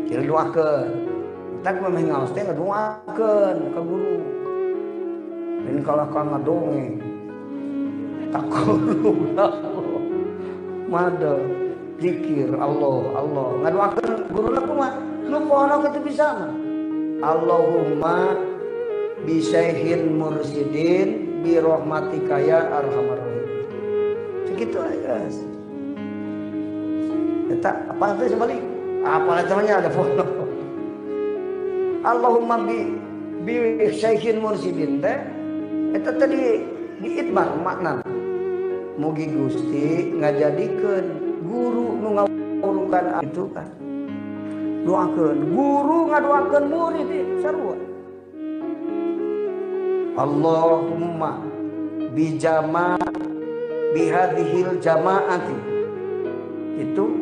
Kira doakeun. Tak memang ngaos teh ngadoakeun ka guru. Dan kalau kau ngadongeng takut mada zikir Allah Allah ngadoakeun guruna kumaha nu poho kitu bisa mah. Allahumma bisaihin mursidin bi rahmatika ya arhamar rahimin. Segitu aja guys. Eta apa teh sebalik? Apa namanya ada foto. Allahumma bi syaihin mursidin teh eta tadi diitbar makna. Mugi Gusti ngajadikeun guru nu ngawurukan itu kan. Doakeun guru ngadoakeun murid sarua. Allahumma bijama bihadhil jamaati itu